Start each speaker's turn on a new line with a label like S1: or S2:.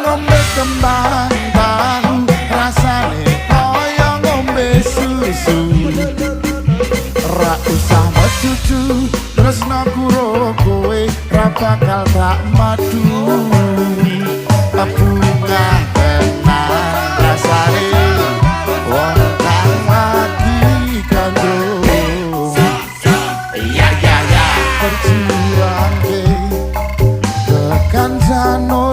S1: Ngombe kembang tahu rasane kaya ngombe susu. Ra usah mecucu tresnaku ro kowe ra bakal tak madu. Bunga tenan rasane wong kang lagi gandrung. Ya ya ya, perjuangke tekan janur.